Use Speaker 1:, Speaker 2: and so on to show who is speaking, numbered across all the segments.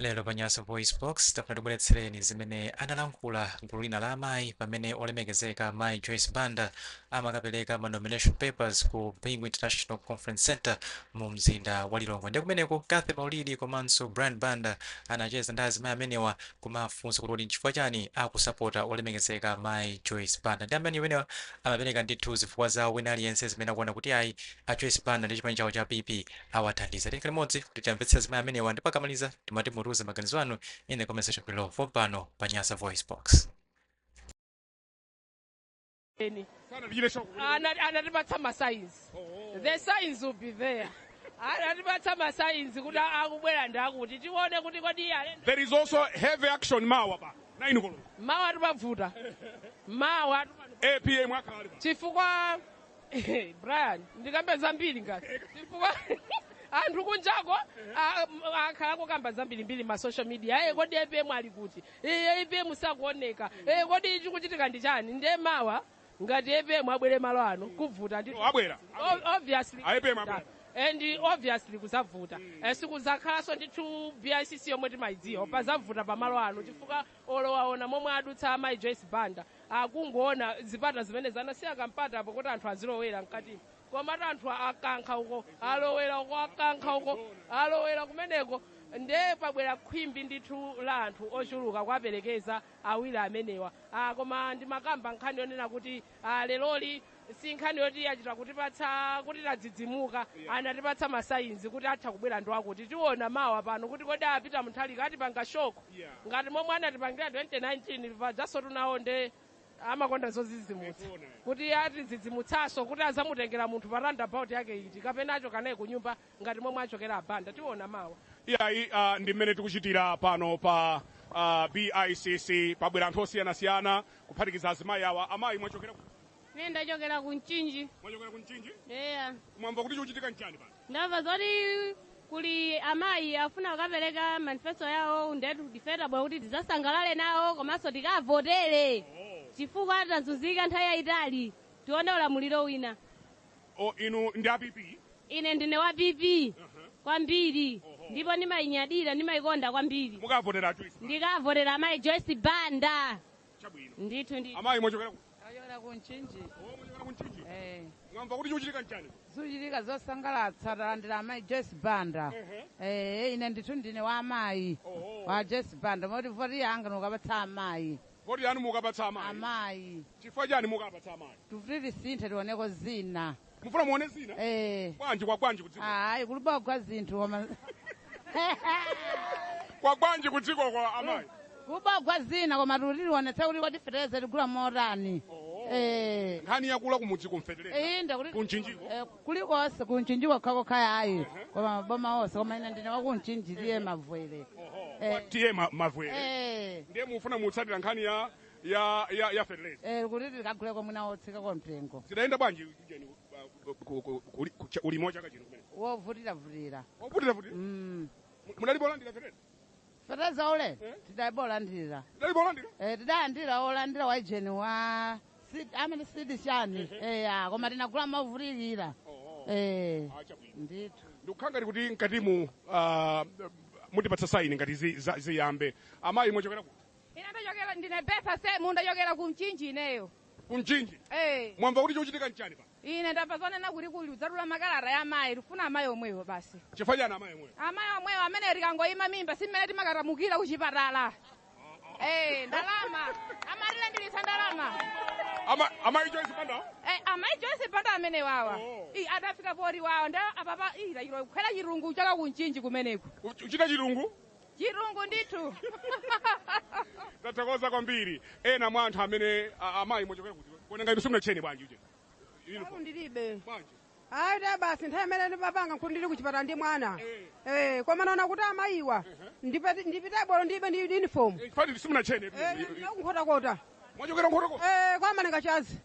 Speaker 1: Lero pa Nyasa Voice Box tafuna tibweretsereni zimene analankhula gulu lina la amayi pamene olemekezeka Mayi Joyce Banda amakapereka ma nomination papers ku Bingu International Conference Center mu mzinda wa Lilongwe. Ndi kumeneko Cathy Maulidi komanso Brian Banda anacheza ndi azimayi amenewa kumafunsa kuti kodi nchifukwa chani akusapota olemekezeka Mayi Joyce Banda. Ndi amene amenewa amapereka ndithu zifukwa zawo wina aliyense zimene akuona kuti ayi, a Joyce Banda ndi chipani chawo cha PP awathandiza. Tikhale limodzi kuti timvetsere azimayi amenewa, ndipo akamaliza timati mutiuze maganizo anu in the comment section below pompano pa Nyasa Voice Box.
Speaker 2: Anatipatsa ma signs. The signs will be there. Anatipatsa ma signs kuti akubwera ndi akuti tione kuti kodi alendo.
Speaker 3: There is also heavy action mawa pa 9 koloko.
Speaker 2: Mawa tipavuta, mawa.
Speaker 3: APM akhala ali pa.
Speaker 2: Chifukwa, Brian, ndikambe zambiri ngati chifukwa anthu kunjako akhala kukamba zambirimbiri ma social media: "Kodi APM ali kuti? APM sakuoneka. Kodi chikuchitika ndi chani?" Ndiye mawa ngati APM abwere malo ano, kuvuta ndi
Speaker 3: Oh, abwera.
Speaker 2: Obviously.
Speaker 3: APM abwera.
Speaker 2: And obviously kuzavuta. Sikuzakhalanso ndithu BICC yomwe timayidziwa. Pazavuta pamalo ano chifukwa olowaona momwe adutsa amayi Joyce Banda, akungoona zipata zimene zanasiya kampata apo kuti anthu azilowera mkatimo, komatu anthu akankha uko, alowera uko, akankha uko, alowera kumeneko. Nde pabwera khwimbi ndithu la anthu ochuluka kuwaperekeza awiri amenewa. Koma ndimakamba nkhani yonena kuti leroli si nkhani yoti yachita kutipatsa kuti tadzidzimuka. Anatipatsa ma signs kuti atha kubwera ndi akuti tiona mawa pano kuti kodi apita Mutharika atipanga shock ngati momwe anatipangira 2019 pajaso. Tunawo nde amakonda zozidzimutsa, kuti atidzidzimutsaso kuti azamutengera munthu pa roundabout yake iti, kapena achoka naye kunyumba ngati momwe achokera abanda. Tiona mawa.
Speaker 3: Iyayi, ndi mmene tikuchitira pano pa BICC. Pabwera anthu osiyanasiyana kuphatikiza azimayi awa. Amayi, mwachokera ku?
Speaker 4: Ine ndachokera ku Mchinji.
Speaker 3: Mwachokera ku Mchinji?
Speaker 4: Eya.
Speaker 3: Mwamva kuti chikuchitika nchani pano?
Speaker 4: Ndamva zoti kuli amayi afuna kukapereka manifesto yawo, ndetu ife tabwera kuti tidzasangalale nawo komanso tikavotere, chifukwa tazunzika nthawi yayitali, tione ulamuliro wina.
Speaker 3: O, inu ndi a PP?
Speaker 4: Ine ndine wa PP kwambiri, ndipo ndimayinyadira, ndimayikonda kwambiri.
Speaker 3: Mukavotera Joyce?
Speaker 4: Ndikavotera amayi Joyce Banda.
Speaker 3: Chabwino.
Speaker 4: Ndithu ndithu.
Speaker 3: Amayi, mwachokera ku?
Speaker 5: Achokera ku Mchinji.
Speaker 3: O, mwachokera ku Mchinji?
Speaker 5: Eh.
Speaker 3: Mwamva kuti chikuchitika nchani?
Speaker 5: Zikuchitika zosangalatsa, talandira amayi Joyce Banda. Eh, ine ndithu ndine wa amayi wa Joyce Banda, moti voti yanga nukapatsa amayi.
Speaker 3: Voti yanu mukapatsa amayi?
Speaker 5: Amayi.
Speaker 3: Chifukwa chani mukapatsa amayi?
Speaker 5: Tufuti tisinthe, tioneko zina.
Speaker 3: Mufuna muone zina?
Speaker 5: Eh.
Speaker 3: Bwanji? Kwa bwanji kudziko?
Speaker 5: Ayi, kulibogwa zinthu koma.
Speaker 3: Kwa bwanji kudziko kwa amayi?
Speaker 5: Kubogwa zina, koma tuti tionetse kuti kodi fetereza tigula motani. Eh.
Speaker 3: Nkhani yakula kumudzi kumfetereza?
Speaker 5: Inde kuti.
Speaker 3: Kumchinjiko?
Speaker 5: Eh, kulikonse, kumchinjiko khakokha ayi, koma maboma onse, koma ine ndine wakumchinji, T/A Mavwere. Eh.
Speaker 3: T/A Mavwere?
Speaker 5: Eh.
Speaker 3: Ndiye mufuna mutsatira nkhani ya fetereza?
Speaker 5: Eh, kuti tikaguleko mwina wotsika kwa mtengo.
Speaker 3: Zidayenda bwanji ujeni, ulimi wa chaka chino kumene?
Speaker 5: Wovutiravutira.
Speaker 3: Wovutiravutira?
Speaker 5: Mm.
Speaker 3: Munalipo olandira fetereza?
Speaker 5: Fetereza ule tidaibolandira.
Speaker 3: Tidalipo olandira?
Speaker 5: Eh, tidalandira, olandira waijeni wa amene sidi chani. Eh, ah, koma tinagula movutirira. Eh.
Speaker 3: Ah, chabwino.
Speaker 5: Ndithu.
Speaker 3: Ndikukhala ngati kuti mkatimu mutipatsa sign ngati ziyambe. Amayi, mwachokera kuti?
Speaker 6: Ine ndachokera, ndine Betha Semu, ndachokera ku Mchinji ineyo.
Speaker 3: Ku Mchinji?
Speaker 6: Eh.
Speaker 3: Mwamva kuti chikuchitika nchani pa?
Speaker 6: Ine ndamva zonena kuti kuli udzatula makalata ya amayi. Tifuna amayi omwewo basi.
Speaker 3: Chifukwa chani amayi omwewo?
Speaker 6: Amayi omwewo amene tikangoyima mimba simmene timakatamukira kuchipatala. Eh, ndalama amatilandilitsa ndalama.
Speaker 3: Amayi Joyce Banda?
Speaker 6: Eh, amayi Joyce Banda amene wawa.
Speaker 3: Oh.
Speaker 6: I adafika pori wawa nda apapa ira iro kukhwera chirungu chaka ku Mchinji kumeneku.
Speaker 3: Uchita chirungu?
Speaker 6: Chirungu ndithu.
Speaker 3: Tathokoza kwambiri. Ena mwa anthu amene amayi, mwachokera kuti? Kuonenga inu simunachene bwanji uje uniform?
Speaker 7: Ndilibe.
Speaker 3: Bwanji?
Speaker 7: Ayi, da basi, nthawi imene ndimapanga nkuti ndili kuchipatala ndi mwana. Eh, koma naona kuti amayiwa ndipite bolo ndibe ndi uniform.
Speaker 3: Eh, fani simunachene.
Speaker 7: Eh, kunkhotakota.
Speaker 3: Mwachokera Nkhotakota?
Speaker 7: Eh, kwamalenga chazi.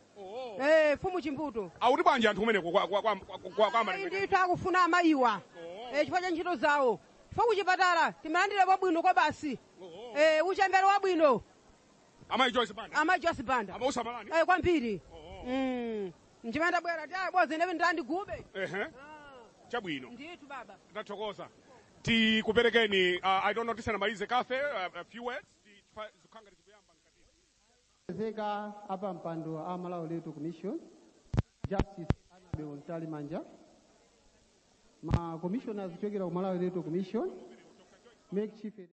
Speaker 7: Eh, fumu Chimbuto.
Speaker 3: Auti bwanji anthu kumeneko kwa
Speaker 7: Ayi, ndithu akufuna amayiwa. Eh, chifukwa cha ntchito zawo, chifukwa kuchipatala timalandira wabwino kwa basi. Eh, uchembere wabwino.
Speaker 3: Amayi Joyce Banda?
Speaker 7: Amayi Joyce Banda.
Speaker 3: Amausamalani?
Speaker 7: Eh, kwambiri. Njimene ndabwera ti bozi ine ndandigube.
Speaker 3: Ehe, chabwino.
Speaker 7: Ndithu baba.
Speaker 3: Tathokoza. Tikuperekeni, I don't know, tisanamalize kafe, a few words. Zikukhala zikuyamba mkati.
Speaker 8: Zeka apa mpando a Malawi Electoral Commission, Justice Annabel Mtalimanja, ma commissioners kuchokera ku Malawi Electoral Commission, MEC Chief.